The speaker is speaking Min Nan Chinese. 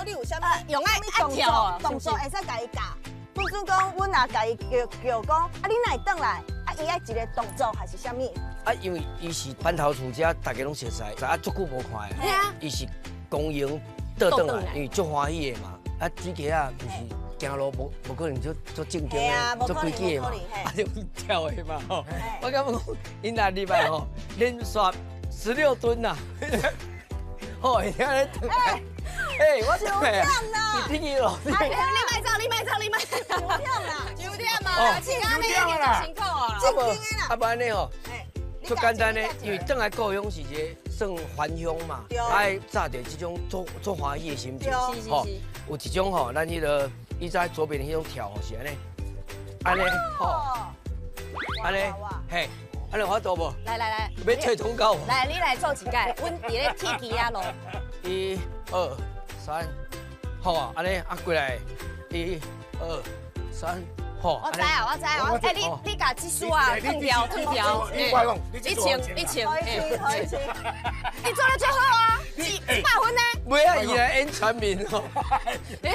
了，你有啥物用愛啥物動跳啊作動作會使共伊教？比準講，阮若共伊叫叫講，啊，你哪會轉來？啊，伊愛一个動作還是啥物？啊，因為伊是蟠桃厝遮，大家攏熟似，啊，足久無看的。伊是公營倒轉來，因為足歡喜的嘛。啊，水雞仔就是行路無可能足足正經的，足規矩的嘛，啊就跳的嘛吼。我感覺講，𪜶若禮拜吼連續16蹲呐，吼，伊聽咧轉來。哎，我轉來，你聽伊咯。你莫走，你莫走，你莫。九點啦， 9點啊，時間已經足辛苦啊。正經的啦。啊無按呢吼，足簡單的，因為轉來故鄉是一个算還鄉嘛，愛紮著這種足足歡喜的心情，吼。有一種吼，咱彼个伊在左邊的彼種跳吼是按呢，按呢吼，按呢，嘿，按呢有法度無？來來來，欲退通告。來，你來做一擺，阮佇咧鐵枝仔路。一、二、三，好啊，按呢啊過來，一、二、三。我知啊，我知啊，哎，你共這束啊，脫掉脫掉，你你穿你穿，可以可以。你做得最好啊，100分呢。袂啊，伊來演全面哦。